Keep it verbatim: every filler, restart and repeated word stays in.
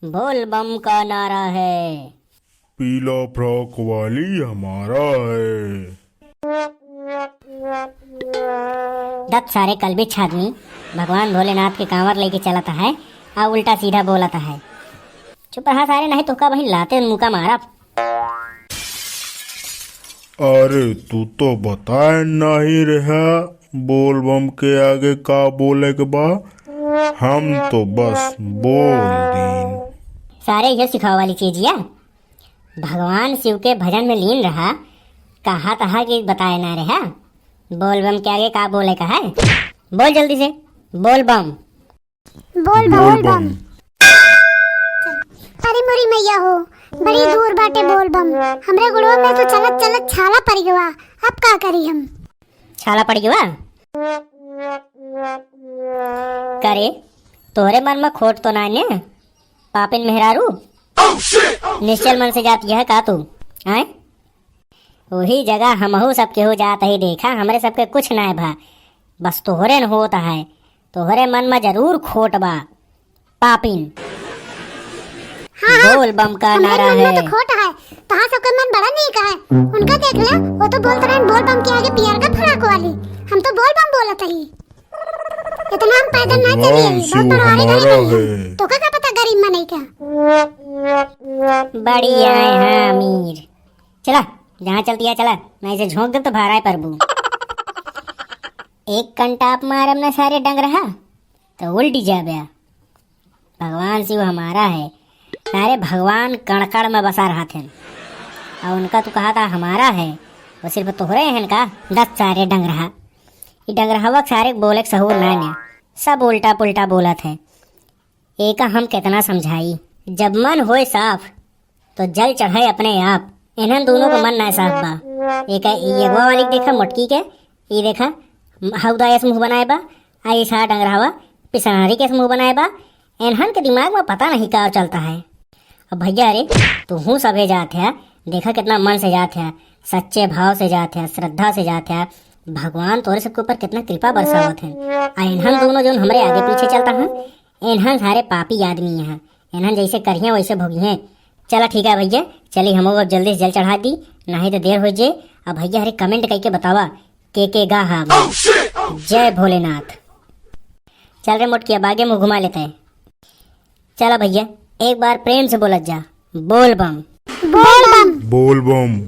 बोल बम का नारा है। पीला फ्रॉक वाली हमारा है। दत सारे कलबिच्छ आदमी, भगवान भोलेनाथ के कांवर लेके चलत है, आ उल्टा सीधा बोलत है। चुप रहा सारे, नहीं तो का बहिन लाते मुका मारब। अरे तू तो बताए नहीं रहा, बोल बम के आगे का बोले के बा, हम तो बस बोल दीन। सारे ये सिखावे वाली चीज या, भगवान शिव के भजन में लीन रहा, कहा तहा कि बताए ना रहा, बोल बम के आगे का बोले का है, बोल जल्दी से, बोल बम। बोल बम। बोल बम। अरे मोरी मैया हो, बड़ी दूर बाटे बोल बम। हमरे गुड़वा में तो चलत चलत छाला पड़ गवा, अब का करी हम? छाला पड़ गवा? करे, तोहरे मन में खोट तो ना ने? पापिन मेहरारू, निश्चल मन से जात यह का तू? आए? वही जगह हमहू सब केहू जात ही देखा, हमरे सबके कुछ ना भा, बस तोहरे न होत है, तोहरे मन में जरूर खोट बा, पापिन। हाँ, हाँ, बोल बम का हमरे नारा मन में है। तो खोट है, तोहार सबके मन बड़ा नीक है, उनका देख ले, वो तो बोलत रहन बोल बम के आगे पियर का फराक वाली, हम तो बोल बम बोलत ही। इतना हम पैदल ना चली, बहुत पटवारी घरे गई है। तो का, का पता गरीब मनई का। बड़ी आए हैं अमीर। चला, जहाँ चलती है चला, नहीं से झोंक दे तो भाराए परबू। एक कंटाप मारब न सारे डंग रहा, तो उल्टी जाबे। भगवान शिव हमारा है, सारे भगवान कण कण में बसा रहत हैं। और उनका तू कहा था हमारा है, वो सिर्फ तोहरे हैं का? दस सारे डंग रहा। ई डंग रहा सारे बोले के सहूर ना ने, सब उल्टा पुल्टा बोलत है। एका हम केतना समझाई, जब मन होए साफ, तो जल चढ़ाए अपने आप। इन्हन दोनों को मन ना साफ बा। एका ई अगवा वाली के देखा, मोटकी के, ई देखा, हौदा ऐस मुँह बनाए बा, आ ई सा डंगरावा, पिसनारी के मुँह बनाए बा। इन्हन के दिमाग में पता नहीं का चलता है। अब भैया रे, तू हूँ सभे जात है, देखा कितना मन से जात है, सच्चे भाव से जात है, श्रद्धा से जात है। भगवान तोरे सबके ऊपर कितना कृपा बरसावत है। आ इन्हन दोनों जोन हमरे आगे पीछे चलता है, इन्हन सारे पापी आदमी हैं, इन्हन जैसे करिहें वैसे भोगिहें। चला ठीक है भैया, चली हम अब जल्दी से जल चढ़ा दी, नहीं तो देर हो जे। अब भैया हरे comment करके बतावा के के गा हा। जय भोलेनाथ। चल रे मोटकी, अब आगे मुँह घुमा लेते हैं। चला भैया, एक बार प्रेम से बोलत जा, बोल बम। बोल बम। बोल बम।